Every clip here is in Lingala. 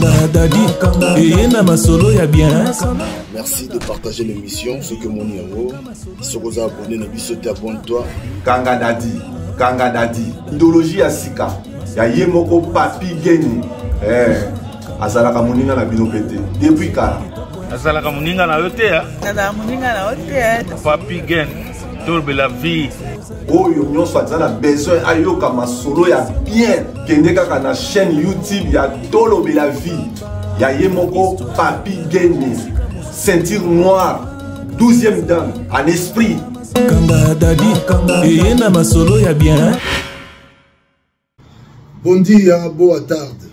Kanga Dadi eye na masolo ya bien. Merci de partager l'émission. Soki omoni yango, soki oza abonné na biso te, abonne-toi. Kanga Dadi, Kanga Dadi, idéologie ya sika ya ye moko Papi Geni. Eh, azalaka moninga na bino mpe te depuis kala. Azalaka moninga na yo te. Azalaka moninga na yo te. Papi Geni, tolobela vie. Oyo nyonso aza na besoin ayoka masolo ya bien, kende kaka na chaîne YouTube ya Tolobela Vie ya ye moko Papi Gene, ceinture noire, 12e dan en esprit. Kanga Dadi eye na masolo ya bien. Bon dia, boa tarde.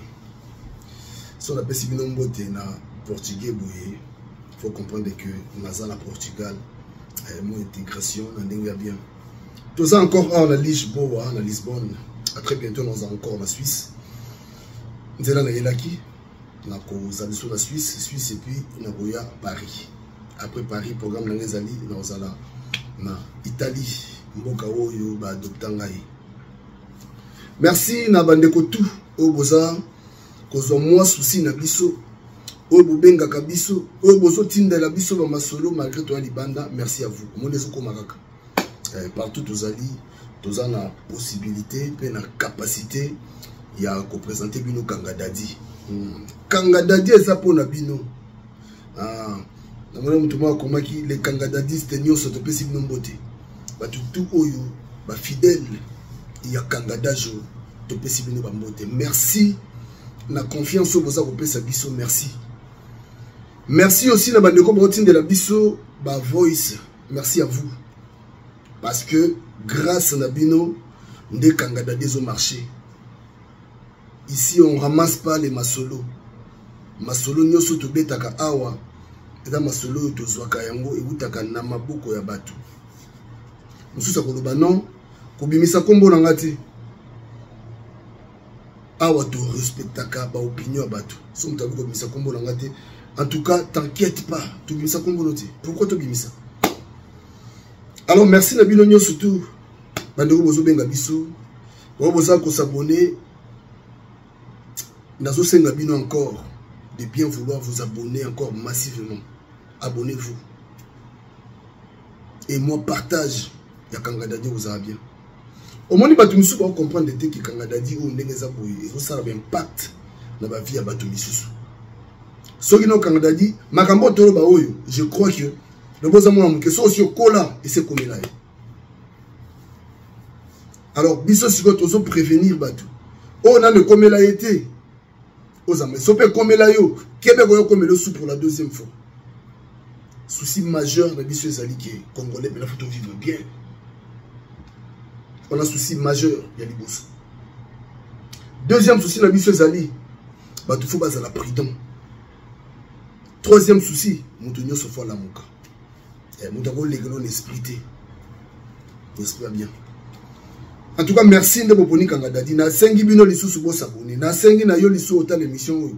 So napesi bino mbote na portugais boye, faut comprendre que naza na Portugal, mo intégration na ndenge ya bien. Toza encore awa na Lisboa, na Lisbonne. À très bientôt naza encore na Suisse. Nzela nayelaki nakozala liso na Suisse, Suisse et puis nakoya Paris. Après Paris, programme na ngai ezali nakozala na Italie, mboka oyo baadopta ngai. Merci na bandeko tout oyo boza kozwa mwa souci na biso, oyo bobengaka biso, oyo bozotindela biso ba masolo malgré toya libanda. Merci à vous. Omoni ezokoma kaka partout tozali, toza na possibilité pe na capacité ya koprésenter bino Kanga Dadi. Kanga Dadi eza mpona bino. Namoni moto moko akomaki les Kanga Dadiste nyonso, topesi bino mbote. Bato tout oyo ba fidèle ya Kanga Dajo, topesi bino ba mbote. Merci na confiance oyo boza kopesa biso, merci. Merci aussi na bandeko botindela biso ba voice. Merci à vous. Parce que grâce na bino nde Kanga Dadi ezo marcher. Ici on ramasse pas les masolo. Masolo nyonso tobetaka awa eza masolo oyo tozwaka yango ewutaka na maboko ya bato. Mosusu akoloba non, kobimisa kombo na nga te. Awa to respectaka ba opinion ya bato. So moto akoki kobimisa kombo na nga te. En tout cas, t'inquiète pas, tobimisa kombo no te. Pourquoi tobimisa? Alors merci na bino nyonso tout. Bandeko bozobenga biso, oyo boza kosabonner, nazosenga bino encore de bien vouloir vous abonner encore massivement. Abonnez-vous. Et moi partage ya Kanga Dadi ozala bien. Omoni bato misusu ba comprendre te que Kanga Dadi oyo ndenge eza boye ezosala ba impact na ba vie ya bato misusu. Soki no Kanga Dadi makambo toloba oyo, je crois que loboza mwana moke soki osi okola ese ekomela ye. Alors biso sikoyo tozo prévenir bato oyo nano ekomela ye te, ozamba so mpe ekomela yo, kebe koyo ekomela yo su pour la deuxième fois. Souci majeur na biso ezali ke congolais mpena faut vivre bien. On a souci majeur ya liboso. Deuxième souci na biso ezali bato faut bazala prudent. Troisième souci, moto nyonso faut alamuka. Moto akolekela na esprit te, esprit ya bien. En tout cas merci nde boponi Kanga Dadi. Nasengi bino lisusu bosabone, nasengi na yo lisusu otala émission oyo.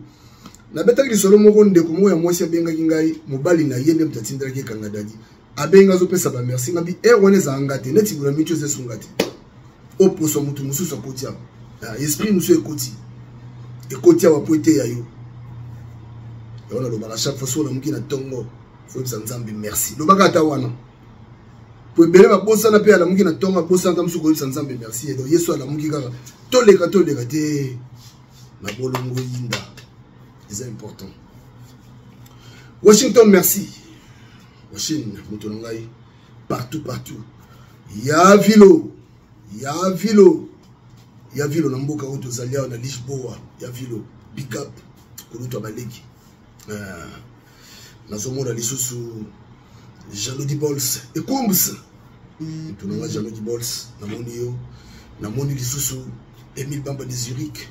Nabetaki lisolo moko, ndeko moko ya mwasi abengaki ngai, mobali na ye nde moto atindelaki Kanga Dadi. Abengi azopesa ba merci, ngabi wana ezala nga te, neti bona mitu eza esunga te. Oposo moto mosusu akoti awa, esprit mosusu ekoti, ekoti awa po eteya yo. Yango nalobaka chaque fois soki olamuki na ntongo, foyebisa Nzambe merci. Lobaka ata wana po ebele babosana mpe alamuki na ntongo, abosana ata mosusu koyebisa Nzambe merci. Donc Yesu alamuki kaka toleka toleka te na bolongo yinda, eza important. Washington merci, Washington moto na ngai partout partout. Ya vilo, ya vilo, ya vilo na mboka oyo tozali awa na Lisboa, ya vilo big up kolutu ya baleki. Nazomona lisusu Jean-Louis Bols Ekumbs, moto na nga Jean-Louis Bols, namoni yo. Namoni lisusu Emile Bamba de Zurich,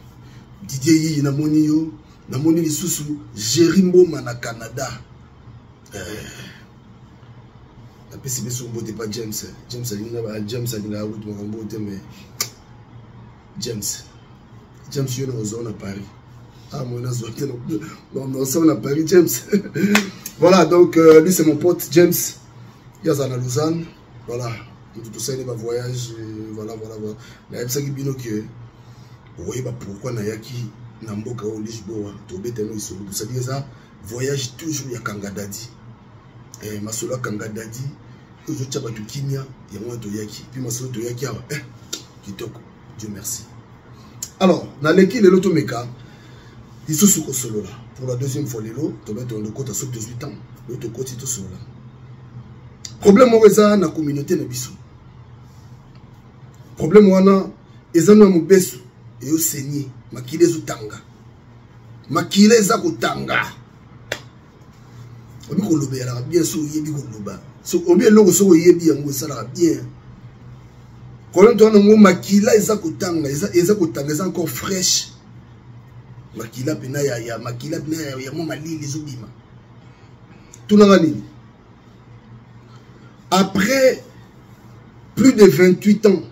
Didier Yiyi, namoni yo. Namoni lisusu Jerry Mboma na Canada. Napesi biso mbote pa James. James alinga ba James alinga kutu makambo te, mais James, James yo na ozwa na Paris. Ah, moi, nazo te non, non, ça na Paris James. Voilà, donc lui c'est mon pote James. Yaza na Lausanne. Voilà, tout ça il va voyage, voilà voilà voilà. Nayebisaki bino que oyeba pourquoi nayaki na mboka oyo Lisboa, tobeta no lisolo. Tosali eza voyage toujours ya Kanga Dadi. Eh, masolo ya Kanga Dadi ezotya bato kimia, yango wana toyaki. Mpe masolo toyaki awa eh, kitoko, Dieu merci. Alors naleki lelo tomeka lisusu kosolola pour la deuxième fois. Lelo tobeta tokota soki tozwi temps, lelo tokoti tosolola problème moko eza na communauté na biso. Problème wana eza no ya mobesu, eyosenye makila ezotanga, makila eza kotanga. Obi koloba ezalaka bien soki oyebi koloba, obi eloko soki oyebi yango esalaka bien. Problème towana yango, makila eza kotanga, eza kotanga, eza encore fraîche. Makila mpena ya makila mpena ya mwa malili ezobima. Tunanga nini? Après plus de 28 ans,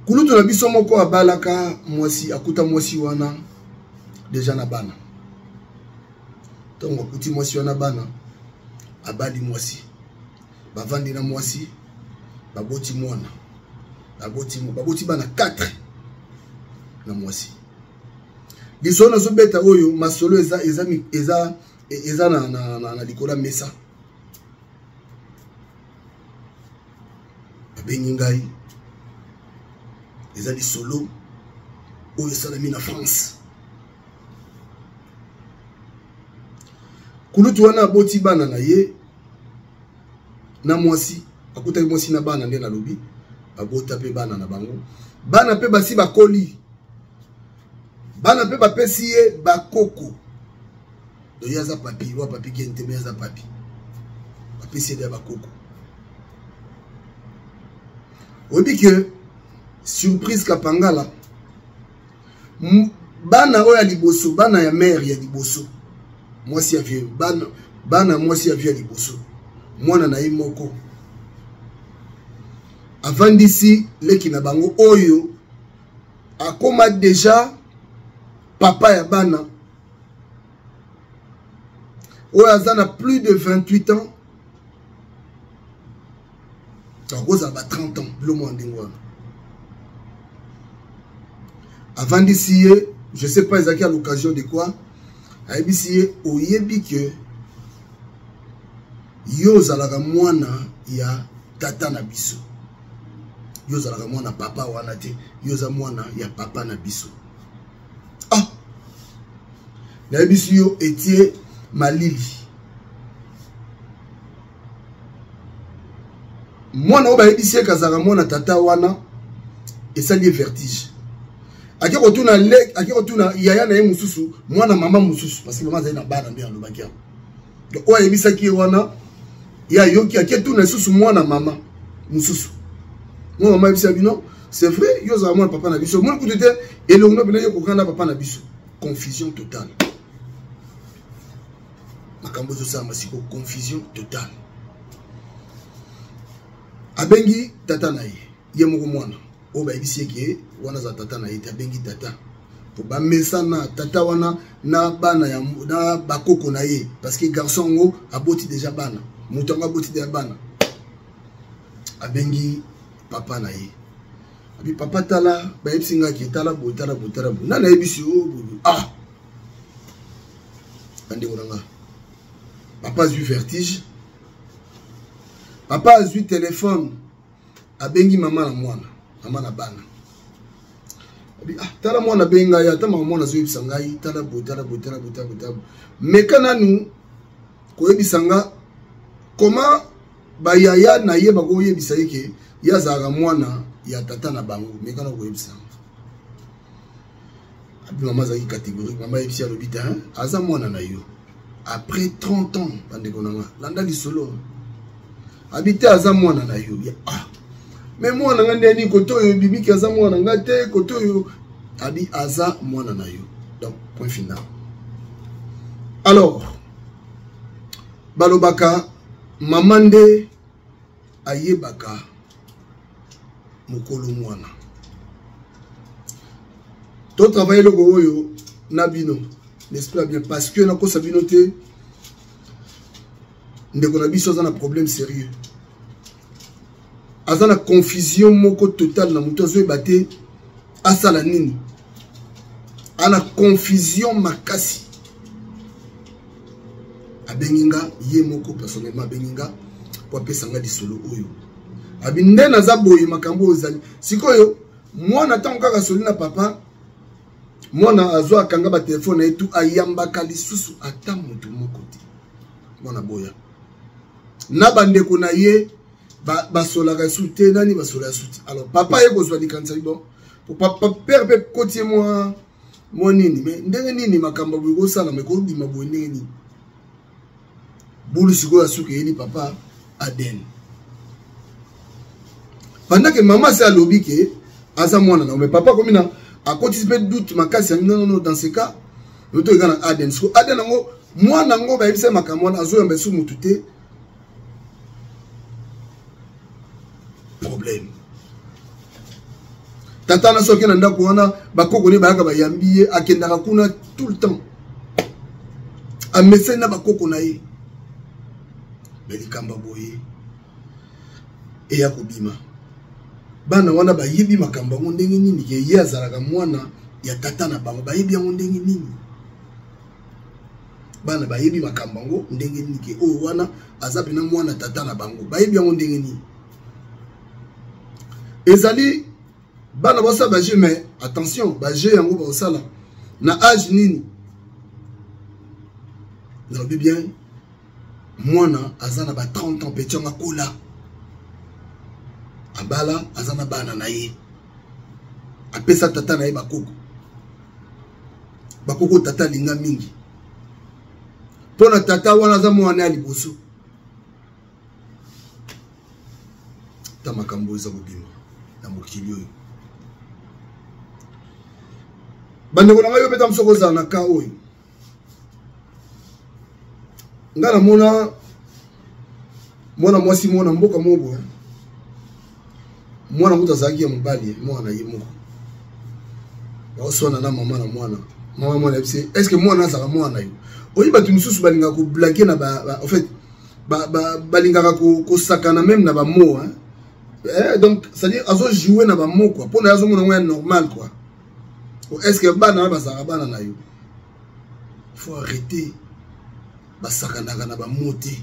kulutu na biso moko abalaka mwasi, akuta mwasi wana deja na bana. Ntango akuti mwasi wana bana, abali mwasi, bavandi na mwasi, baboti mwana, baboti bana 4 na mwasi. Lisolo nazobeta oyo, masolo eza, eza, eza, eza na likolo ya mesa. Babengi ngai, eza lisolo oyo esalami na France. Kulutu wana aboti bana na ye na mwasi, akutaki mwasi na bana, nde nalobi babota mpe bana na bango, bana mpe basi bakoli, bana mpe bapesi ye bakoko. Donc ye aza papi wa papi gente, me aza papi, bapesi ye ya bakoko. Oyebi ke surprise kapangala, bana oyo ya liboso, bana ya mare ya liboso, mwasi ya vieux, bana mwasi ya vieux ya liboso, mwana na ye moko avandisi leki na bango oyo akoma deja papa ya bana, oyo aza na plus de 28 ans, akozala ba 30 ans, bilo mwa ndenge wana. Avandisi ye, je sais pas ezalaki à l'occasion de quoi, ayebisi ye: oyebi ke yo ozalaka mwana ya tata na biso, yo ozalaka mwana papa wana te, yo oza mwana ya papa na biso. Ah, nayebisi yo etie malili. Mwana oyo bayebisi ye kazalaka mwana tata wana, esali ye vertige. Ake kotuna le, ake kotuna yaya na ye mosusu, mwana mama mosusu, parce que mama azali na bana, nde alobaki yango. Donc oyo ayebisaki ye wana, ye ayoki, ake tuna lisusu mwana mama mosusu. Mwana mama ayebisa bino: c'est vrai, yo ozala mwana papa na biso, mwana kutu te, elongo na bino ye kokana na papa na biso. Confusion totale, makambo ezosalama siko, confusion totale. Abengi tata na ye, ye moko mwana oyo bayebisi ye ke wana aza tata na ye te. Abengi tata po bamesana tata wana na bana ya na bakoko na ye, parce que garçon yango aboti deja bana, moto yango aboti deja bana. Abengi papa na ye, abi: papa, tala, bayebisi ngai ke tala boye, tala boye, tala boye, nani ayebisi yo boye? Ah, bandeko na nga, papa azwi vertige. Papa azwi telefone, abengi mama na mwana, mama na bana. Abi: ah, tala, mwana abengi ngai, ata mama mwana azoyebisa ngai, tala boye, tala boye, tala boye, tala boye, tala boye. Meka nanu koyebisa nga comment bayaya na ye bakoyebisa ye ke ye azalaka mwana ya tata na bango. Meka na koyebisa nga. Abi mama azalaki catégorique. Mama ayebisi, alobi te aza mwana na yo après 30 ans. Bandeko na nga, landa lisolo. Abi te aza mwana na yo. Ah, me mwana nga nde nini? Kote oyo ebimiki aza mwana nga te, kote oyo abi aza mwana na yo. Donc point final. Alors balobaka mama nde ayebaka mokolo mwana. Totravaille eloko oyo na bino, l'esprit bien, parce que nakosa bino te, ndeko na biso aza na problème sérieux. Aza na confusion moko totale na moto, azoyeba te asala nini. Ana confusion makasi. Abengi nga ye moko personnellement, abengi nga po apesa nga lisolo oyo. Abi nde naza boye, makambo oyo ezali sikoyo. Mwana ntango kaka soli na papa, mwana azwa akanga batelefone na ye tu, ayambaka lisusu ata motu moko te. Mwana boya na bandeko na ye, basolaka lisusu te, nani basolaka lisusu te. Alors papa ye kozwa likanisa bon, papa père mpe kotie mwa mwa nini, me ndenge nini makambo boye kosalama, ekobima boye ndenge nini? Bulu sikoyo asuki eyeli papa Aden, pendant que mama se alobi ke aza mwana na, mais papa akomi na akotisi mpe doute makasi ya non, non, dans ce cas oto eka na Aden. Siko Aden yango, mwana yango bayebisa makambo wana, azoyamba esu mutu te. Problème, tata na soki na ndako wana, bakoko ne bayaka, bayambi ye, akendaka kuna tout le temps, amesani na bakoko na ye. Me likambo boye eya kobima, bana wana bayebi makambo yango ndenge nini ke ye azalaka mwana ya tata na bango? Bayebi yango ndenge nini? Bana bayebi makambo yango ndenge nini ke oyo wana aza mpena mwana tata na bango? Bayebi yango ndenge nini? Ezali bana basala bajeu, mais attention, bajeu yango bakosala na age nini? Nalobi bien, mwana aza na ba 30 ans, petit yango akola, abala, aza na bana na ye, apesa tata na ye bakoko, bakoko tata alinga mingi mpo na tata wana aza mwana ya liboso. Ta makambo eza kobima na mokili oyo, bandeko na ngai, yo mpe ta mosu kozala na ka oyo ngai namona. Mwana mwasi, mwana mboka moko boye, mwana moto azalaki ya mobali, mwana ye moko baoswana na mama na mwana. Mama mwana yebisi: est ce que mwana azalaka mwana yo? Oyi, bato mosusu balingaka koblake na ba, en fait balingaka kosakana même na bamo, hein? Eh, donc c'est à dire azojoue na bamo quoi, mpo na ye azomona yango ya normal quoi. Est ce que bana wana bazalaka bana na yo? Faut arrêter, basakanaka na bamo te,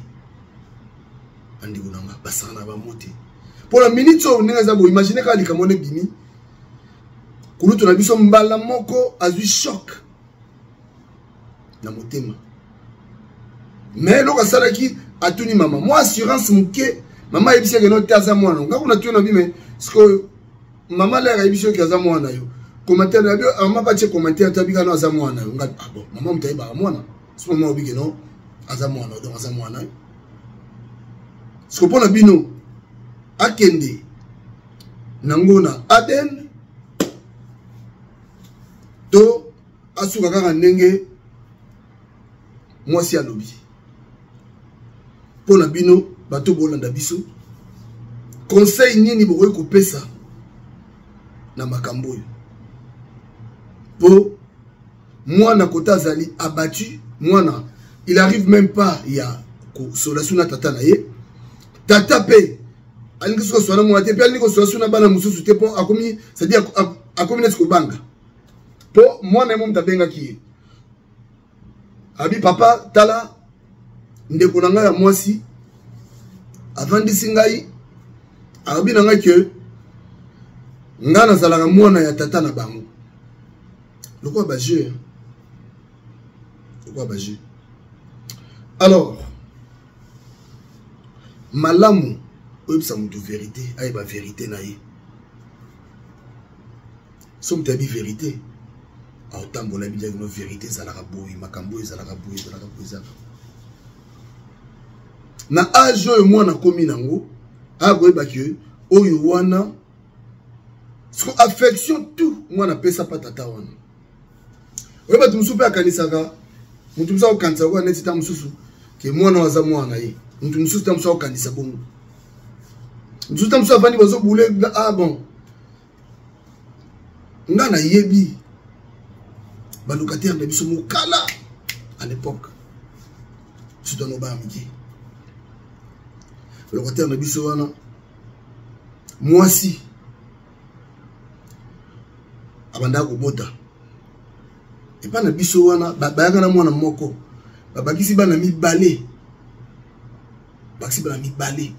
bandeko na nga, basakana na bamo te. Mpo na minute oyo ndenge eza boye, imagine kaka likambo wana ebimi, kulutu na biso mbala moko azwi choc na motema. Mais eloko asalaki, atuni mama mwa assurance moke. Mama ayebisi eke no te, aza mwana nga. Kuna tuni na bi, mais sikoyo mama lere ayebisi oki aza mwana yo, commentaire na bi, mama batie commentaire te, abika no aza mwana yo nga. Ah bon, mama moto ayebaka mwana so, mama obike no aza mwana, donc aza mwana yo. Siko mpo na bino, akende nango na Aden to asuka kaka ndenge mwasi alobi? Mpo na bino bato bolanda biso, conseil nini bokoki kopesa na makambo oyo? Mpo mwana kota azali abattu, mwana il arrive même pas ya kosola su na tata na ye. Tata mpe alingi soki kosola na mwana te, mpe alingi kosola su na bana mosusu te, mpo akomi, c'est-à-dire akomi neti kobanga, mpo mwana ye mo moto abengaki ye, abi: "Papa, tala, ndeko na ngai ya mwasi avandisi ngai, alobi na ngai ke ngai nazalaka mwana ya tata na bango." Lokola bajeu, lokola bajeu. Alors malamu oyebisa moto vérité, ayeba vérité na ye. So moto ayebi vérité, aotambola yebi no vérité ezalaka boye, makambo oyo ezalaka boye, ezalaka boye, ezalaka na age oyo mwana akomi nango, akoyeba ke oyo wana siko affection tout mwana apesa pa tata wana. Oyo bato mosusu mpe akanisaka, moto mosusu akokanisa koka neti ta mosusu ke mwana oyo aza mwana na ye. Moto mosusu ta mosusu akokanisa bongo, mosusu ta mosusu avandi bazobule. Ah bon, nga nayebi balocataire na biso mokala à l'époque, surtout ano baya mike, balocataire na biso wana. Mwasi abandaka kobota epai na biso wana, bayaka na mwana moko, babakisi bana mibale, bakisi bana mibale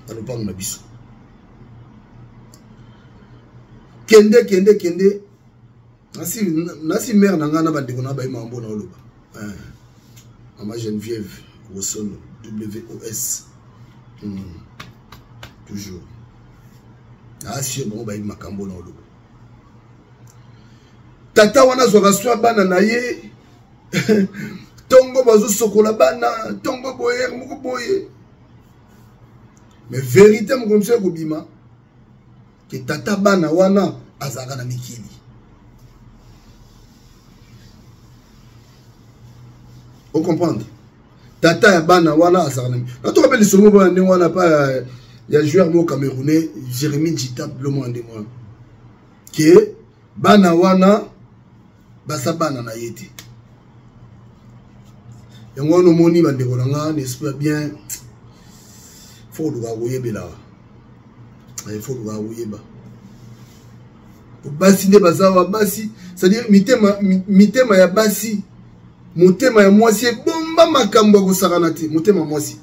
na lopango na biso. Kende kende kende, nasi nasi mare na ngai na bandeko na baye makambo na oloba eh, mama Geneviève Wosono WOS toujours naasure bango bayebi makambo na oloba. Tata wana azwaka swa bana na ye ntongo, bazosokola bana ntongo boye moko boye, mais vérité mokolo mosusu ekobima ke tata bana wana azalaka na mikili. Ocomprendre? Tata ya bana wana azalaka na, natoka mpe lisolo moko na ndenge wana pa ya joueur moko camerounais, Jérémi Njita, bilomo ya ndenge wana ke bana wana baza bana na ye te. Yango wana omoni, bandeko na nga, na esprit ya bien, fo koluka koyebelaka, fo koluka koyeba basi nde baza wa basi, c'est-à-dire mitema, mitema ya basi, motema ya mwasi ebomba makambo ya kosakana te. Motema mwasi,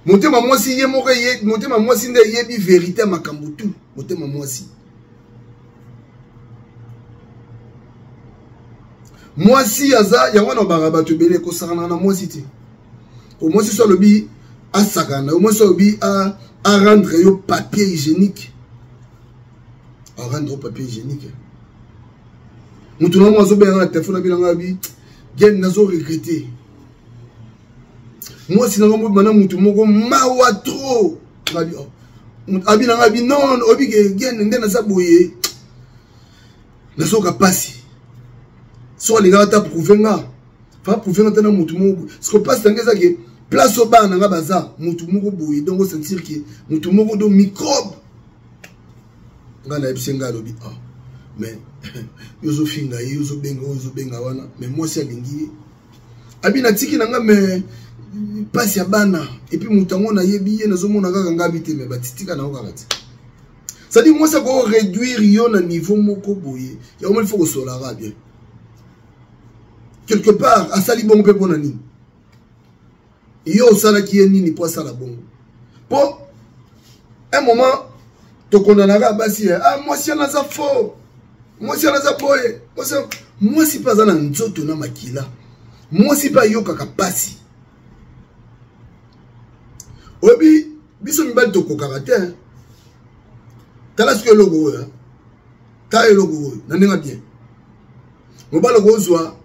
motema mwasi ye moko ye, motema mwasi nde eyebi vérité ya makambo tu. Motema mwasi, mwasi aza yango wana obaka bato ebele kosakana na mwasi te. Po mwasi so alobi asakana, mwasi alobi arendre yo papier hygiénique, arendre yo papier hygiénique. Moto na mo azobenga na telefone, abinanga abi gen nazo regretter mwasi nanga mobima na motu moko, mawa trop. Ngabi oh. Abi nanga abi non, oyebi ke gen nde naza boye, nazoka mpasi. Soki alingaka ata prouve nga, fa prouve nga te na motu moko boye. Siko mpasi nanga eza ke place oyo bana nanga baza motu moko boye, donc osentir ke motu moko do microbe. Ngai nayebisi, ngai alobi ah, mais yo ozofinga ye, ozobenga oyo, ozobenga wana, mais mwasi alingi ye. Abi natiki na nga, mais mpasi ya bana, et puis moto yango nayebi ye, nazomona kaka nga abi te, mais batitika na yo kaka te. C'est-à-dire mwasi ako réduire yo na niveau moko boye. Yango moni, faut kosolaka bien. Quelque part asali bongo mpe mpona nini? Yo osalaki ye nini mpo asala bongo? Mpo un moment tokondanaka basi, ah, mwasi wana aza fort, mwasi wana aza boye. Mwasi mpe aza na nzoto na makila, mwasi mpe ayokaka mpasi. Oyebi, biso mibali tokokaka te. Tala soki eloko oyo, tala eloko oyo na ndenge bien. Mobali okozwa,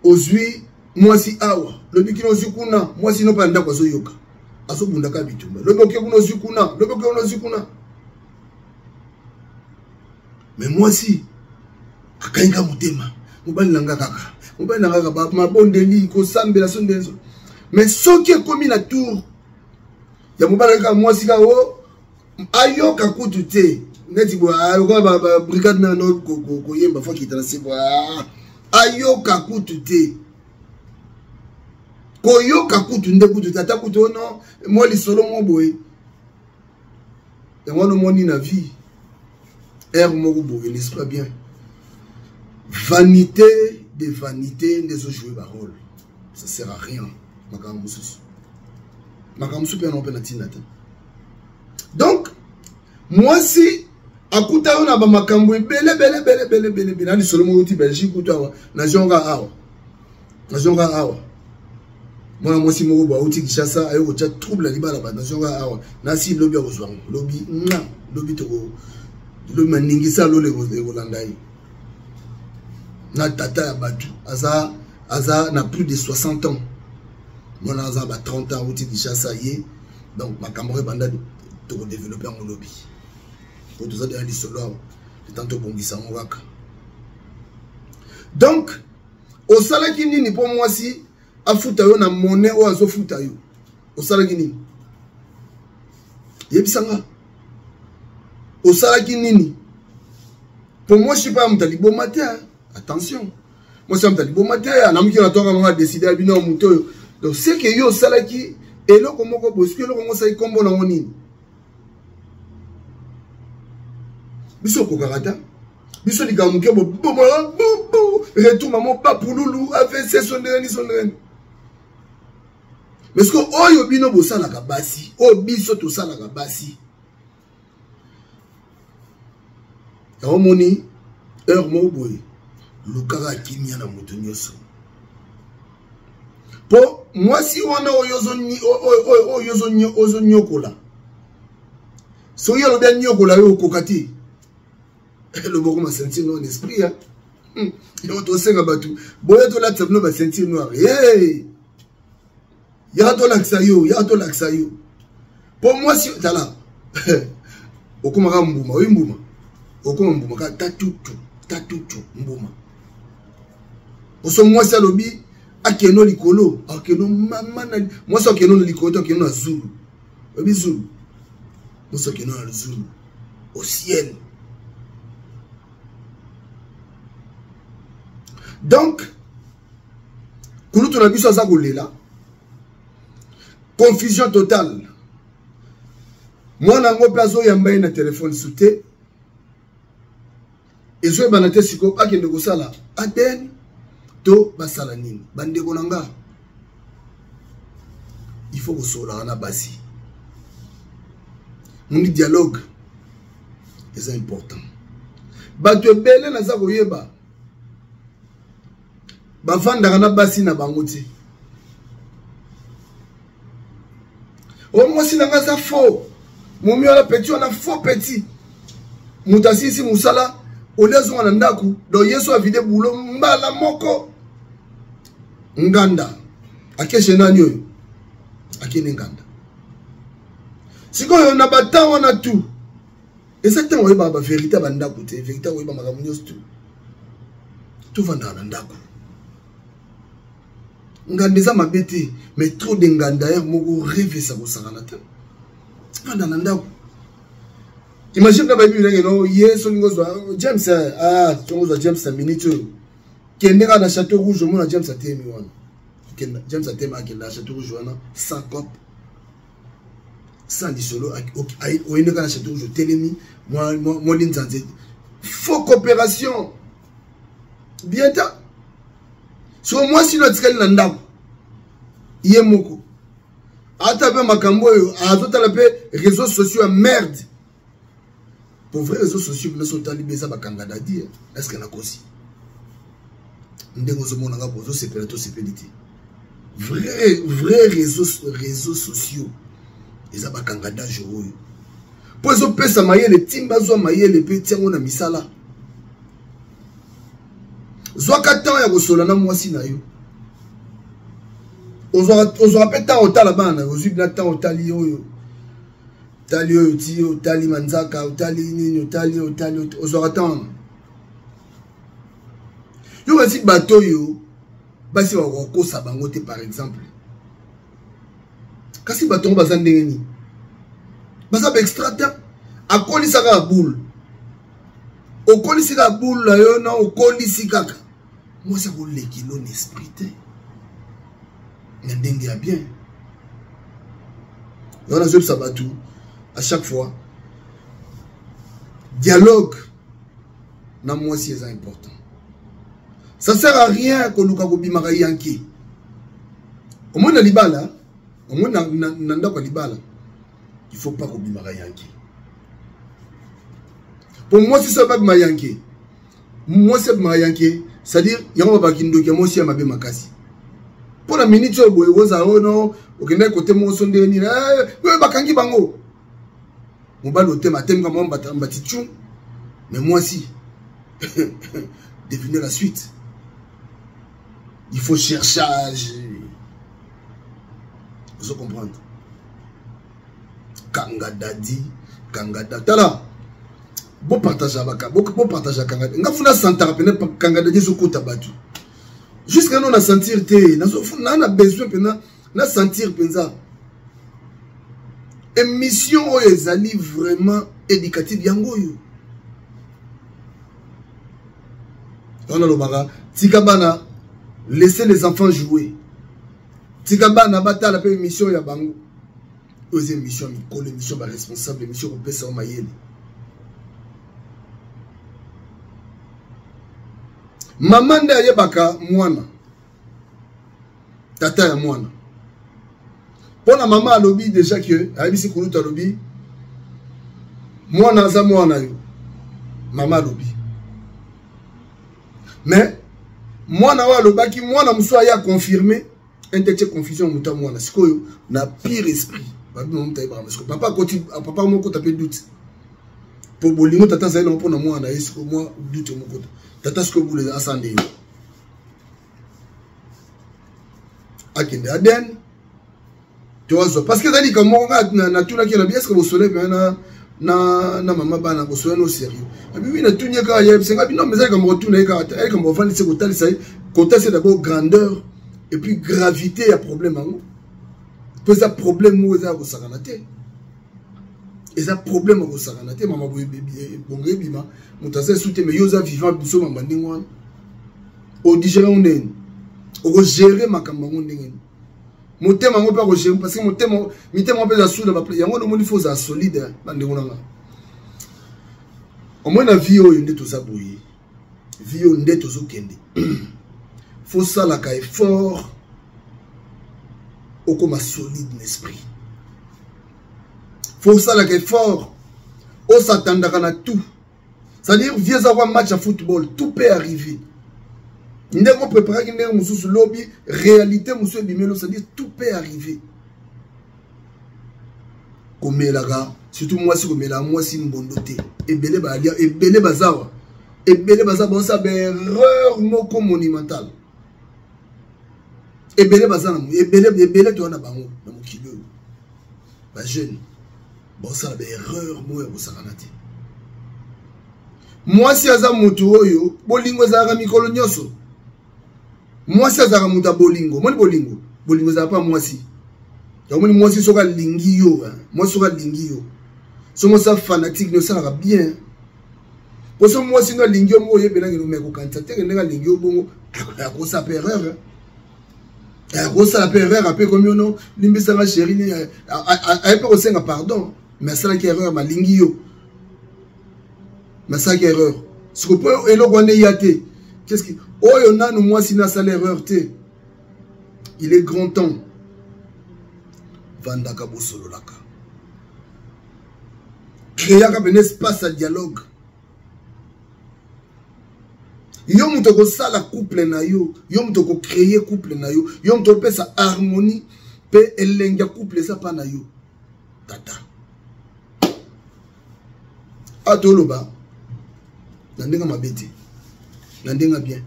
ozwi mwasi awa, lobi kino ozwi kuna mwasi no mpe na ndako azoyoka, azobundaka bitumba. Lobi oke kuna, ozwi kuna, lobi oke kuna, ozwi kuna. Mais mwasi akangi motema, mobali na nga kaka, mobali na nga kaka, mabondeli, kosambela so ndenzo. Mais soki ekomi na tour ya mobali kaka, mwasi kaka o ayoka kutu te, neti lokola babrigade nano koyemba, fo akita na se, ayoka kutu te, koyoka kutu nde kutu te, ata kutu ono mwa lisolo mo boye. Yango wana omoni na vie aire moko boye, n'est-ce pas bien, vanité de vanité nde ezojoue barole, ça sert à rien. Makambo mosusu, makambo mosusu mpe yango mpe na ntina te. Donc mwasi akuta yo na bamakambo ebele ebele ebele ebele ebele ebele. Na lisolo moko uti Belgique, kutu awa nazonga, awa nazonga awa, mwana mwasi moko boye auti Kinshasa, aye kotya trouble ya libala. Bato nazonga awa, nasi lobi akozwa yango, lobi nga lobi toko lobi maningisa lolo ekolanda ye na tata ya bato. Aza na plus de 60 ans, mwana aza ba 30 ans, auti Kinshasa ye. Donc makambo oyo ebanda, tokodévelopper yango lobi, po toza deya lisolo awa, letan tobongisa yango kaka. Donc osalaki nini mpo mwasi afuta yo na monnaie oyo azofuta yo? Osalaki nini? Yebisanga, osalaki nini? Mpo mwasi mpe ya moto aliboma te. Attention, mwasi ya moto aliboma te. Anamuki na tonga moko, adécider ya bino ya moto oyo. Donc c'est que yo osalaki eloko moko boye. Soki eloko moko osalaki, nkombo nango nini? Biso okokaka ta. Biso likambo moke boboma bubu retour mamo bapululu AVC sondereni sondereni. Mais sikoyo oyo bino bosalaka basi, oyo biso tosalaka basi. Yango moni heure moko boye lukaka kimia na moto nyonso. Po mwasi wana oyo ozonyokola soki alobi anyokola yo okoka te. Loboko ma ceinture noire na esprit ya yango tosenga bato boye tolatisa bino ba ceinture noire. Hey! Yaka tolakisa yo, yaka tolakisa yo. Po mwasi tala okomaka mbuma, oyi mbuma. Okoma mbuma kaka tatutu, tatutu mbuma. Oso mwasi alobi akeno likolo, akeno mama na mwasi akeno na likolo to akeno na zulu. Oyebi zulu? Mwasi akeno na zulu. Au ciel. Donc kulutu na biso aza kolela confusion totale. Mwana yango mpe azoyamba ye na telefone su te, ezoyebana te sikoyo akende kosala ADN to basala nini. Bandeko na nga, il faut kosololaka na basi. Moni dialogue eza important. Bato ebele naza koyeba bavandaka na basi na bango te. O mwasi na nga aza faux, momi wana petit wana faux petit, moto asilisi mosala olie azonga na ndako, donc ye so avide boulot mbala moko nganda akeshe nani oyo akende nganda. Sikoyo na batan wana tout eza ntango oyebaka ba vérité ya bandako te, vérité oyeba makambo nyonso tout. Tovandaka na ndako, nganda eza mabe te, mais trop de nganda ya moko rêve esa kosakana te. Vanda na ndako, imagine na bayebi ndenge no ye soki ngozwa James, ah soki ngozwa James na minute oyo kende kaka na Château Rouge, omona James atemi wana. Kenda James atemi akenda na Château Rouge wana sans cop sans lisolo, oyende kaka na Château Rouge otelemi mwa linzanze. Faux coopération bien ta. So mwasi no atikali na ndako ye moko, ata mpe makambo oyo azotala mpe réseaux sociaux ya merde. Pour vrai réseaux sociaux bino so otali beza bakanga dadi, est-ce que nakosi ndenge ozomona nga ozosepela to osepeli te? Vrai, vrai réseaux sociaux eza bakanga dage oyo mpo ezopesa mayele, timba zwa mayele mpe tiango na misala. Zwaka temps ya kosola na mwasi na yo, ozwaka mpe temps otala bana na yo, ozwi bina temps otali oyo otali oyo ti otali manzaka otali nini otali otali, ozwaka temps wana. Yo kasi bato oyo basi bakokosa bango te par exemple, kasi bato yango baza ndenge nini? Baza ba extra te, akolisa kaka boule, okolisi kaka boule na yo na okolisi kaka mwasi akolekelo na esprit te na ndenge ya bien. Yango nazoyebisa bato à chaque fois, dialogue na mwasi eza important. Ça sert à rien koluka kobimaka yanke. Omoni na libala, omoni na ndako ya libala, il faut pas kobimaka yanke. Po mwasi so babima yanke, mwasi abimaka yanke, c'est-à-dire yango babaki ndoki ya mwasi ya mabe makasi. Mpo na minute oyo boye kozala oyo no okendaki kote moko so ndenge nini, oyo bakangi bango mobali otema atemika mwa mbati tchou, mais mwasi devinez la suite. Il faut cherchage, vous comprendre. Kanga dadi, kanga dadi, tala bo partage baka, bo partage kanga nga funa santara pene kanga dadi zokota batu jusqu'à nous na sentir te na zo funa na besoin pena na sentir penza émission oyo ezali vraiment éducative yango oyo. Wana lobaka tika bana, laissez les enfants jouer, tika bana batala pe émission ya bango. Oyo eza émission ya mikolo, émission ba responsable, émission kopesa yo mayele. Mama nde ayebaka mwana, tata ya mwana. Mpo na mama alobi deja ke ayebisi kulutu, alobi mwana aza mwana yo. Mama alobi, mais mwana oyo alobaki, mwana mosusu aya confirme intete confusion moto ya mwana. Sikoyo na pire esprit babima moto ayebaka. Sikoyo papa akoti, papa moko kota mpe doute po bolingo tata azali nango mpona mwana ye. Sikoyo mwa doute mokota tata. Sikoyo bule asala ndenge akende ADN to azwa, parce que ezali likambo moko nga natunaki na bi: est ce que bosole mpenza na mama bana, bosole no sérieux? Abi wi, natuni ye kaka, yebisa nga bino, eza likambo kotuna ye kaka te, likambo ofandisi kotalisa ye, kotalisa d'abord grandeur et puis gravité ya problème yango, mpo eza problème moko eza ya kosakana te, eza problème ya kosakana te. Mama boye bongo ebima, moto aza esu te, mais yo oza vivant. Biso mamba ndenge wana odigere yango ndenge nini? Okogere makambo yango ndenge nini? Motema yango mpe akogere, parce que motema, mitema mpe eza suda yango. Nomoni fo ozala solide, bandeko na nga. Omoi na vie oyo nde toza boye, vie oyo nde tozokende, fo salaka effort okoma solide na esprit, fo osalaka effort osatandaka na tout. C'est-à-dire vie eza kwa match ya football, tout peut arriver. Ndenge opreparaki ndenge mosusu, lobi réalité mosusu ebimeli. C'est-à-dire tout peut arriver. Komelaka surtout mwasi, komelaka mwasi mbondo te. Ebele balia, ebele bazawa, ebele baza baosala baerreur moko monumentale. Ebele baza na ebele, ebele toya na bango na mokili oyo, bajeune baosala baerreur moko ya kosakana te. Mwasi aza motu oyo bolingo ezalaka mikolo nyonso. Mwasi azalaka moto ya bolingo. Omoni bolingo, bolingo ezalaka mpa mwasi. Omoni mwasi soki alingi yo, mwasi soki alingi yo, so mwasi afanatike no esalaka bien, po so mwasi no alingi yo moko, oyebelaki no me kokanisa teke ndenge alingi yo bongo, akosala mpe erreur, akosala mpe erreur ape ekomi ono limbisanga chéri, aye mpe kosenga pardon, mais asalaki erreur, malingi yo, mais asalaki erreur. Siko mpo eloko wana eya te, qu'est-ce que oyo nanu mwasi nasala erreur te? Il est grand temps vandaka, bosololaka, créaka pene espace ya dialogue. Yo moto okosala couple na yo, yo moto okocreye couple na yo, yo moto opesa harmonie mpe elengi ya couple eza mpa na yo tata. A toloba na ndenge mabe te, na ndenge bien.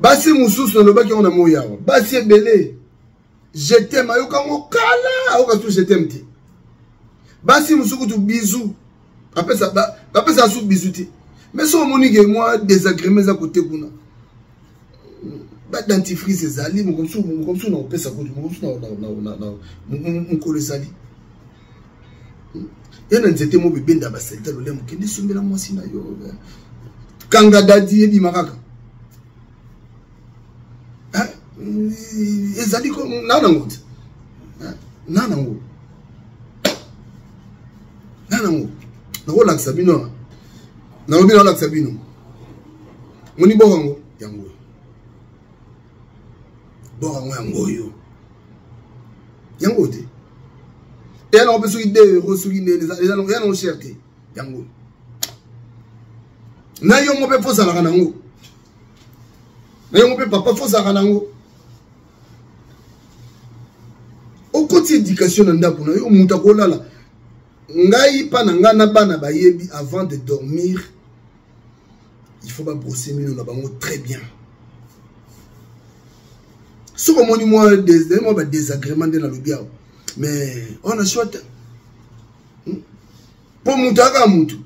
Basi mosusu, nalobaki yango na moi awa, basi ebele je t'aime ayoka yango kala, ayoka su je t'aime te. Basi mosusu kutu bizu bapesa su bizu te. Mais soki omoni ke mwa désagrément eza kote kuna, badentifrice ezali, moko mosusu na kopesa kutu, moko mosusu mokolo ezali ye na nzete moko ebenda basalite lolemo, kende esombela mwasi na yo, kanga dadi ebima kaka ezali na nango te, na nango, na nango. Nakolakisa bino, nalobi nakolakisa bino. Moni boko yango, yango boko yango, yango oyo, yango te, eya nango mpe soki 2 euro, soki nini, eza nango cher te. Yango na yongo mpe fozalaka nango, na yongo mpe papa fozalaka nango. Okoti éducation na ndako na yo, moto akolala ngai mpa na ngai na bana bayebi, avant de dormir il faut babrosser mino na bango très bien. Soki omoni mwa mwa badésagrément nde nalobi awa, mais wana soit mpo moto aka motu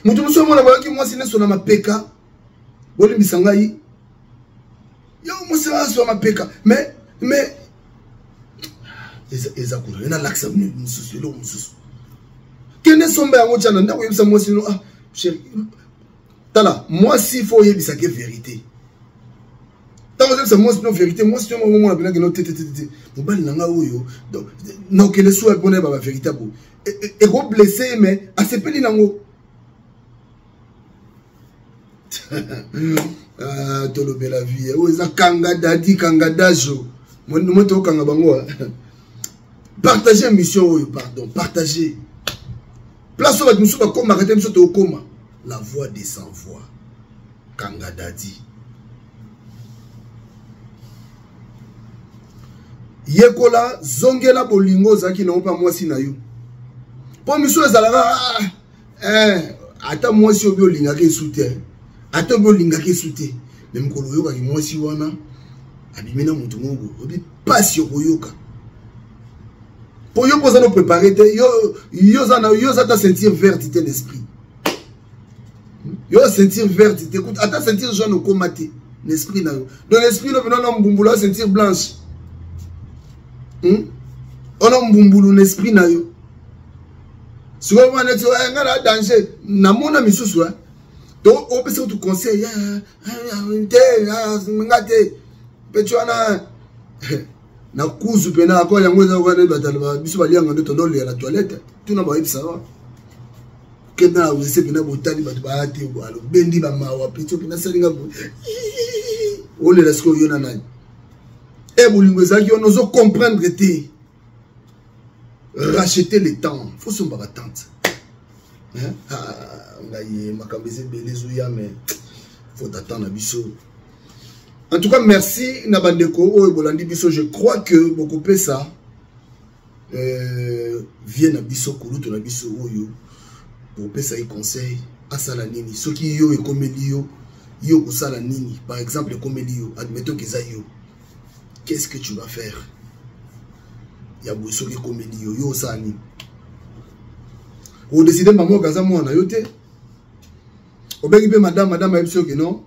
moto mosusu omona bayaki mwasi nyonso na mapeka, bolimbisa ngai, yo mwasi nyonso na mapeka, mais eza kuna nalakisa mosusu eloko mosusu, kende somba yango, tia na ndako, oyebisa mwasi no: ah chéri, tala. Mwasi fo oyebisake vérité. Ntango ozebisa mwasi no vérité, mwasi no omona mpenza keno te te te te, mobali na ngai oyo nakokende suwa mpona yeba bavérité boye, ekoblesse ye, mais asepeli nango. Ah, tolobela vie oyo eza kanga dadi kanga dajo mo tokanga bango partage émission oyo pardon partage place oyo bato mosusu bakomaka te biso tokoma la voix des sans voix kanga dadi yekola zongela bolingo ozalaki nango mpa mwasi na yo mpo misu ezalaka ah, eh, ata mwasi obi olingaka esu te ata obi olingaka esu te me mokolo oyokaki mwasi wana abimi na moto moko boye obi mpasi okoyoka mpo yo mpo oza no prépare te yo oza ata ceinture verte te l'esprit yo ceinture verte te kutu ata ceinture jaune okoma te na esprit na yo donc esprit no mpena na mbumbulu ya ceinture blanche hmm? ona mbumbulu na esprit na yo sikoyo wana neti eh, ngai na danger namona misusu eh. to opesa kutu conseil eh, te nga te peti wana na kuzu mpena akol yango eza wana batalo biso balianga nde tonolela na toilette tuna bayebisa wa kenda na wese mpena botali bato baya te alobendi bamawa peti mpena asalinga olela sikoyo yo na nani e bolingo ezalaki wana ozo comprendre te racheter le temps faut somba batante ah, ngai makambo eza ebele ezoya mais faut attendre na biso. En tout cas, merci na bandeko oyo bolandi biso. Je crois que bokopesa vie na biso kulutu na biso oyo bokopesa ye conseil asala nini soki yo ekomeli yo, yo okosala nini. Par exemple ekomeli yo, admettons que eza yo, qu'est-ce que tu vas faire ya boye soki ekomeli yo, yo osala nini? Odeside mama oyo aza mwana yo te, obengi mpe madame, madame ayebisi yo ke non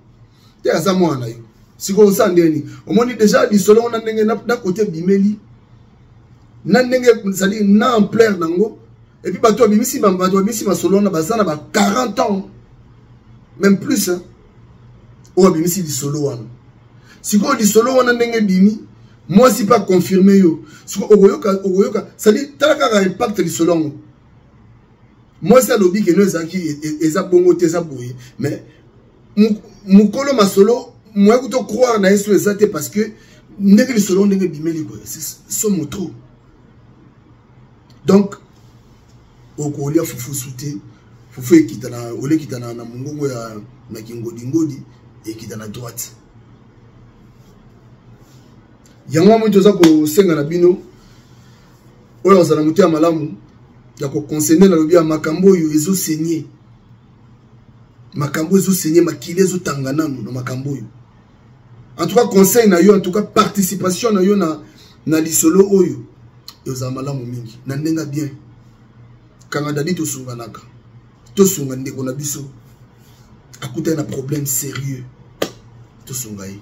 te aza mwana na yo. Sikoyo osala ndenge nini? Omoni deja lisolo wana ndenge na kote ebimeli na ndenge ezali na ampleur nango, et puis bato babimisi bato babimisi masolo wana baza na ba 40 ans même plus hein, oyo abimisi lisolo wana. Sikoyo lisolo wana ndenge ebimi, mwasi mpe aconfirme yo, sikoyo okoyoka okoyoka cestadire tala kaka impact lisolo yango. Mwasi alobi keno ezalaki eza bongo te, eza boye, mais mokolo masolo moye kuto croire na ye so eza te, parce que ndenge lisolo ndenge ebimeli boye somo trop. Donc okolia fufu su te, fufu ekita na olekita na, na mongongo ya na kingodingodi ekita na droite. Yango wana toza kosenga na bino oyo azala moto ya malamu ya koconseille nalobi ya makambo oyo ezosenye, makambo ezosenye, makili ezotanga nanu na makambo oyo. En tout cas conseil na yo, en tout cas participation na yo na lisolo oyo ezala malamu mingi na ndenge bien. Kanga dadi tosunganaka, tosunga ndeko na biso akutani na problème sérieux, tosunga ye.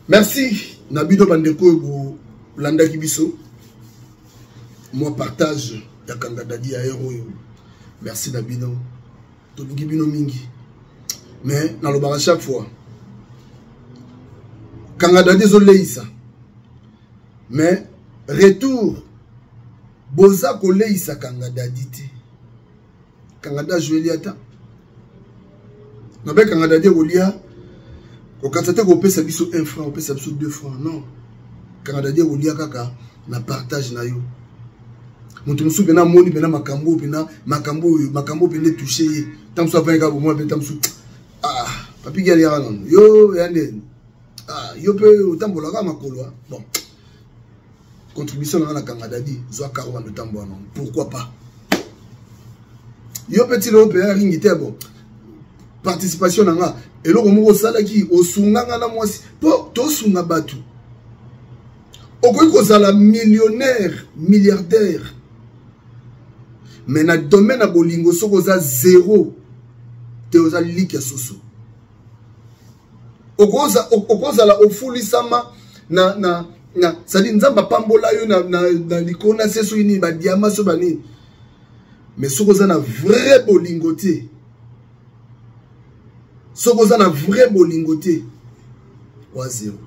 Merci na bino bandeko oyo bolandaki biso mwa partage ya kanga dadi ya heure oyo. Merci na bino, tolingi bino mingi, mais nalobaka chaque fois kanga dadi ezoleisa, mais retour boza koleisa kanga dadi te. Kanga dadi ajoeli ata nabe kanga dadi ekolia kokanisa te kopesa biso 1 franc, kopesa biso 2 francs, non. Kanga dadi ekolia kaka na partage na yo. Moto mosusu mpena amoni mpena makambo oyo mpena makambo oyo makambo mpena etouche ye, ntango mosusu afandi kaka bomoi mpe ntango mosusu ah papi gi aliaka nano yo ya ndeni ah yo mpe otambolaka makolo. Bon, contribution na nga na kanga dadi zwa karo bando tambola nango, pourquoi pas yo mpe tilo mpe ringi te. Bon, participation na nga eloko moko osalaki osunga nga na mwasi mpo tosunga bato. Okoki kozala millionnaire, milliardaire, mais na domaine ya bolingo soki oza zéro te, oza liki ya soso. Okozala ofulisama na na na sadi nzambe apambola yo na, na, na likolo na se soki nini badiama so banini, mais soki oza na vrai bolingo te, soki oza na vrai bolingo te, wa zero.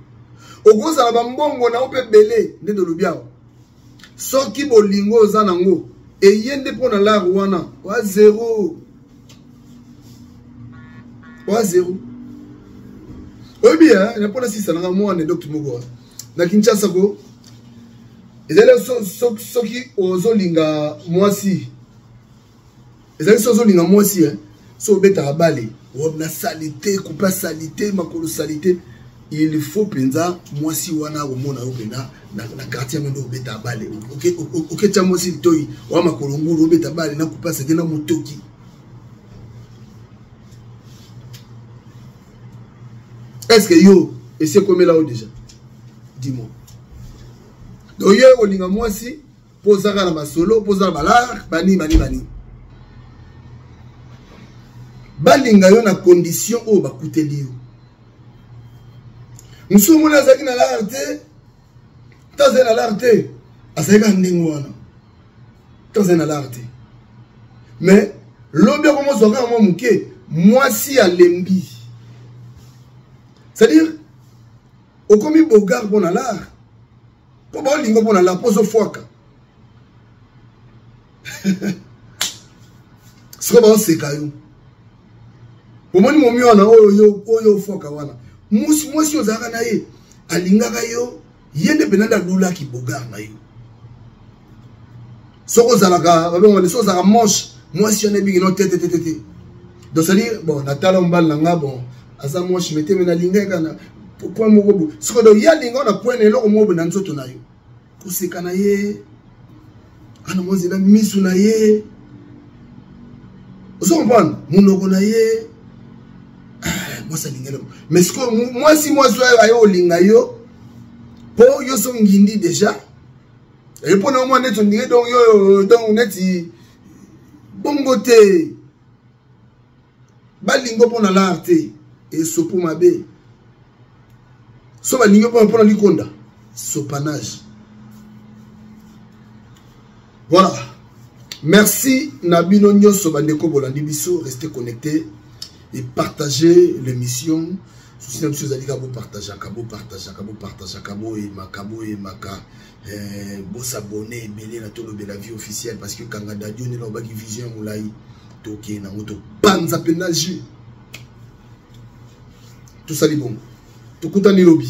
Okozala bambongo na yo mpe ebele nde tolobi awa, soki bolingo oza nango eye nde mpo na lare wana, wa zero. Oa zero. Oyebi na mpona sisa nanga mwa anecdote moko na Kinshasa ko ezali soki ozolinga mwasi, ezali soki ozolinga mwasi, so obetaka bale na salite, coupe salite, makolo salite, il faut mpenza mwasi wana akomona yo mpenza na quartier yango nde obeta bale. Oketya mwasi litoi oya makolo ngulu, obeta bale na coupe salite na motoki. Est-ce que yo esi ekomela yo déjà? Dis-moi. Donc yo olinga mwasi mpo ozaka na masolo, mpo oza na balare bani bani bani, balinga yo na condition oyo bakuteli yo. Mosusu omoni azalaki na lare te, to azali na lare te, azali kaka ndenge wana, to azali na lare te, mais lobi akomozwa kaka mwa moke, mwasi alembi. C'est-à-dire okomi bogar mpo na lare, mpo baolinga mpo na lare, mpo ozofwaka. Sikoyo baoseka yo, omoni momi wana oyo oyo ofwaka wana, mwasi ozalaka na ye alingaka yo, ye nde mpenza nde alulaki bogar na yo. Soki ozalaka babengwani, soki ozalaka manche, mwasi wana ebiki no te te te te te. Donc c'est-à-dire bon, natala mobali na nga, bon, aza manche me te, me nalinga ye kaka na point moko bo. Sikoyo donc ye alinga na point na eloko moko boye na nzoto na yo, koseka na ye ana mwa nzela, misu na ye, ozo comprendre, monoko na ye, mwasi alingela. Mais sikoyo mwasi oyo aye olinga yo mpo yo so ngindi déjà ye mpo na yo mwa neti ondinge, donc yo donc neti bongo te, balingo mpo na lar te, esopo mabe. So balingi mpo na likonda, sopanage. Voilà, merci na bino nyonso bandeko bolandi biso. Restez connectés et partagez l'émission. Souci na biso ezali kaka bopartageaka, bopartageaka, bopartageaka, boyemaka, boyemaka, bosabone ebele na Tolobela Vie officielle, parce que Kanga Dadio nde nalobaki vision ya molai, tokende nango, topanza mpenza jus, tosali bongo. Tokutani lobi,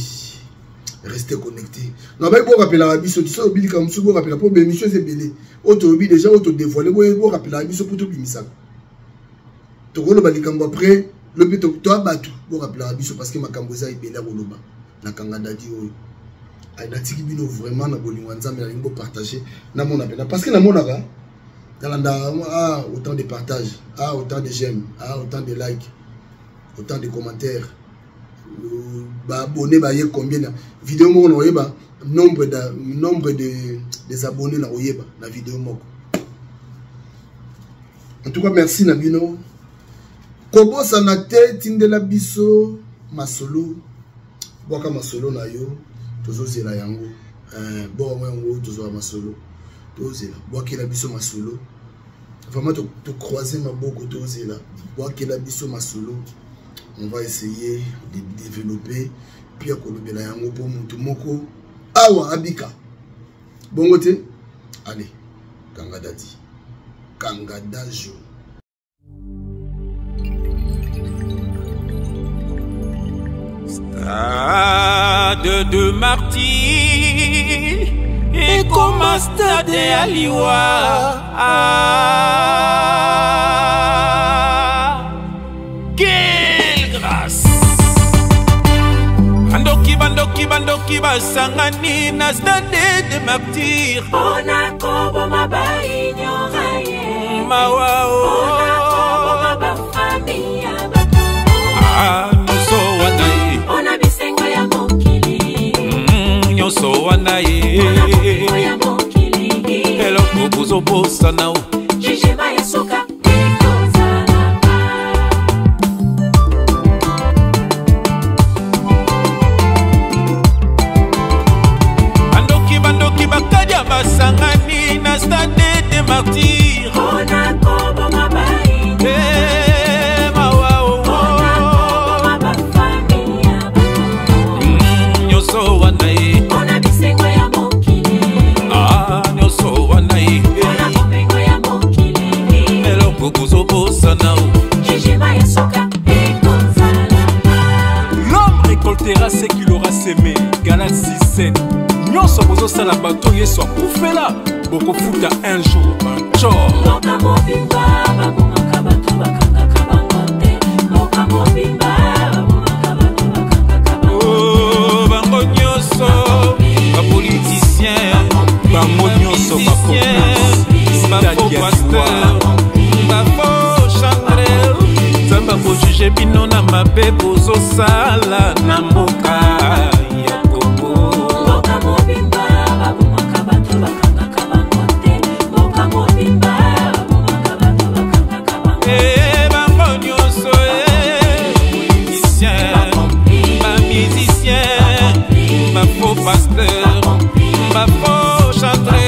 restez connecté. Na bai borapelaka biso ti soki obilika mosusu, borapela mpo baémission eza ebele oyo tolobi déjà, oyo todévoile, borapelaka biso mpo tobimisaka. Tokoloba likambo après lobi, toya bato, borapelaka biso parce que makambo eza ebele ya koloba na Kanga Dadi oyo. Natiki bino vraiment na bolingo ya Nzambe. Nalingi bopartage, namona mpena, parce que namonaka, nalandaka, ah, autant de partage, ah, autant de j'aime, ah, autant de like, autant de commentaires, baabonné baye combien na vidéo moko, na oyeba nombre de des abonnés na oyeba na vidéo moko. En tout cas, merci na bino. Kobosana te, tindela biso masolo, bwaka masolo na yo, tozozela yango. Bongo yango tozwaka masolo, tozela, bwakela biso masolo. Vraiment, tocroise maboko, tozela, bwakela biso masolo. On va essayer de développer puis ya kolobela yango mpo motu moko awa abika bongo te. Allez, Kanga Dadi, Kanga Dajo. Stade de Martyrs ekoma stade ya liwa. Ah, quelle grâce! Bandoki, bandoki, bandoki basangani na stade de Martyrs mpona koboma baignora ye. Mawa o. Mpona koboma bafamille ya bato. Ah, nyonso wana ye. Mpona bisengo ya mokili. Nyonso wana ye. Mpona bomengo ya mokili. Eloko bozobosana o. Jugement ya suka ekozala. Bandoki, bandoki bakadia basangani na stade de Martyrs mpona koboma baigno. Eh, mawa o. Mpona koboma bafamille ya bato. Nyonso wana ye. Mpona bisengo ya mokili. Ah, nyonso wana ye. Mpona bomengo ya mokili. Eloko bozobosana o. Jugement ya suka ekozala. bozosala bato Yesu akufela, bokofuta un jour un tort. Mboka mobimba babomaka bato bakangaka bango te. Mboka mobimba babomaka bato bakangaka bango. Oh, bango nyonso bapoliticien, bango nyonso bafaux pasteur, bafaux chantre, Nzambe akojuge bino na mabe bozosala na mboka ya Kongo. Mboka mobimba babomaka bato bakangaka bango te. Mboka mobimba babomaka bato bakangaka bango te. Eh, bango nyonso, eh, politicien, bamusicien, bafaux pasteur, bafaux chantre,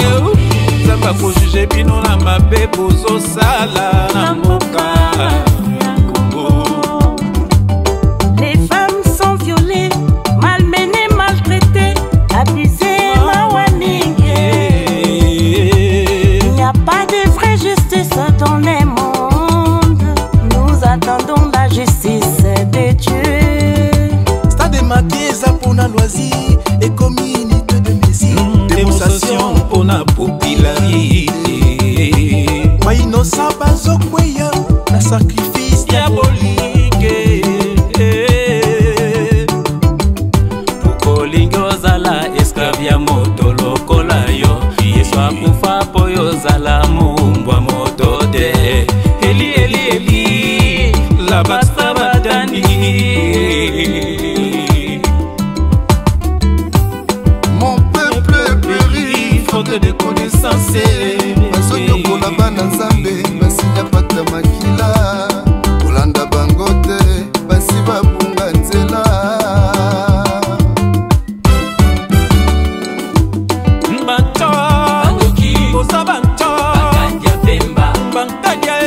Nzambe akojuge bino na mabe bozosala na mboka ya Kongo. Les femmes sont violées, malmenées, maltraitées, abusées, mawa mingi. Il n'y a pas de vraie justice dans le monde. Nous attendons la justice de Dieu. Stade Martyrs eza mpona loisir, ekomi unité de mesure. Démonstration mpona popularité. Bainosa bazokweya na sacrifice diabolique. Okolingi ozala esclave ya moto lokola yo, Yesu akufa mpo yo ozala mombwa moto te. Eli eli eli labasa batani. Mon peuple périt faute de connaissance. Bazonyokola bana Nzambe, basinya pata makila, kolanda bango te, basi babunga nzela. Banto boza banto, bankadia e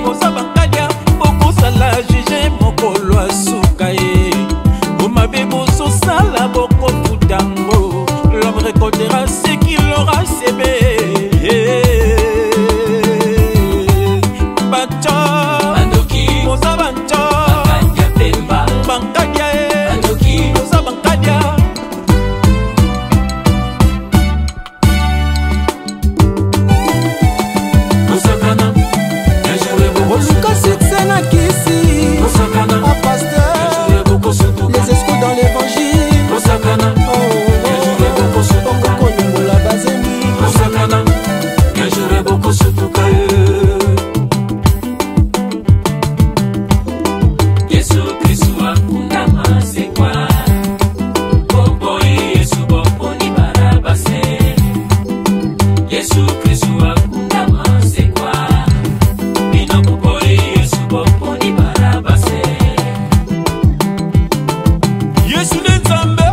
boza bankadia, bokosala juge mokolo asuka ye. Omabe bozosala bokofutango, l'homme récoltera ce qu'il aura semé. Banto boza banto, bankadia e boza bankadia. Oluka succès na kisi Ah, pasteur, les escrocs dans l'évangile. Oh, oh, oh. Okokolongola bazemi. Yesu Kristu akundama sekwa. Boboyi Yesu boponi Barabase. Yesu Kristu akundama sekwa. Bino boboyi Yesu boponi Barabase. Yesu nde Nzambe,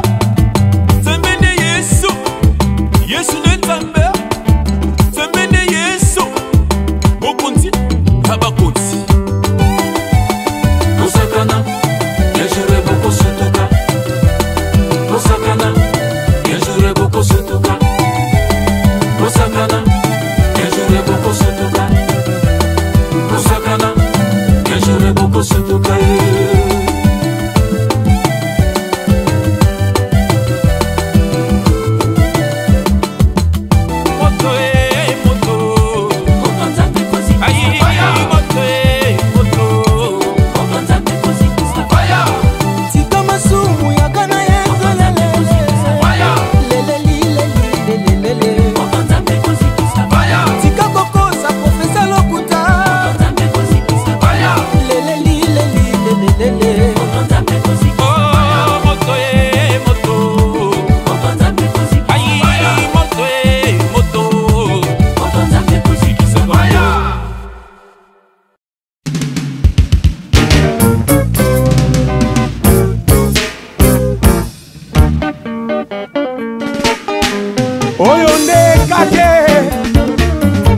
Nzambe nde Yesu. Yesu nde Nzambe, Nzambe nde Yesu. Mokonzi ya bakonzi. Bosakana, un jour bokosutuka. Bosakana, un jour bokosutuka. Bosakana, un jour bokosutuka. Bosakana, un jour bokosutuka. Moto e moto, Moto Nzambe kozikisa ayi fire. moto e moto. Moto Nzambe kozikisa fire. Tika masumu yaka na Yesu, lelelilelilelelele. Moto Nzambe kozikisa fire. Tika kokosa profesa lokuta. Moto Nzambe kozikisa fire. Lelelilelilelelele. Moto Nzambe kozikisa Oh, moto e moto, Moto Nzambe kozikisa ayi moto e moto. Moto Nzambe kozikisa fire. Oyo nde kake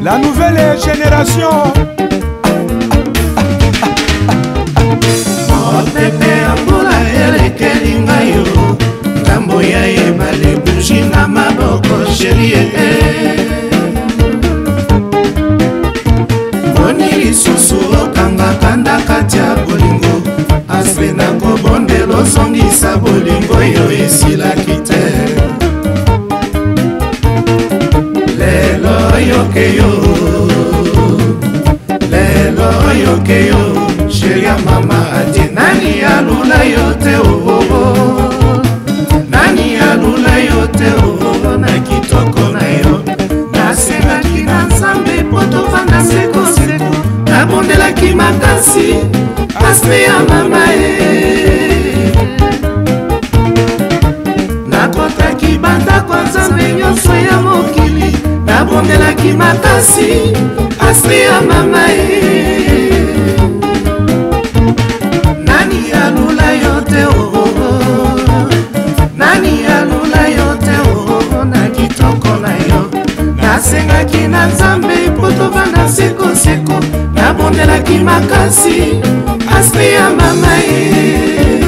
la nouvelle génération. Mopepe ya mbula elekeli ngai yo, ngambo ya ebale, buji na maboko, chérie. Boni lisusu okangaka ndakati ya bolingo, aspe na kobondela ozongisa bolingo oyo esilaki te. oyo ke yo, lelo oyo ke yo, sheri ya mama ati nani alula yo te oo, nani alula yo te oo, na kitoko na yo. Nasengaki na Nzambe po tovanda sekoseko, nabondelaki makasi asme ya mama e. Nakotaki bandako ya Nzambe nyonso ya mokili, nabondelaki makasi asme ya mama e. Nani alula yo te oo, nani alula yo te oo, na kitoko na yo. Nasengaki na Nzambe po tovanda sekoseko, nabondelaki makasi asme ya mama e.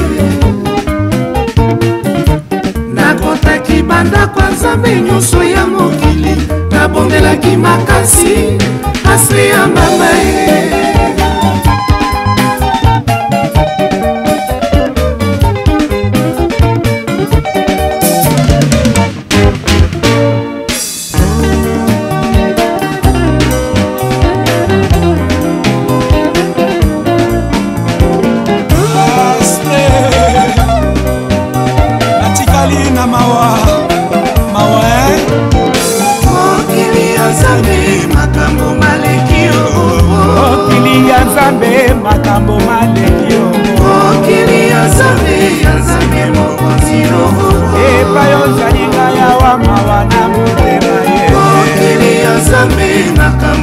Nakotaki bandako ya Nzambe nyonso ya mokili, nabondelaki makasi asme ya mama e. Natikali na mawa mawa eh? Mokili ya Nzambe makambo maleki yo, mokili ya Nzambe makambo maleki yo, mokili ya Nzambe ya Nzambe mokonzi yo, epai ozali ngai awa mawa na motema ye, mokili ya Nzambe makambo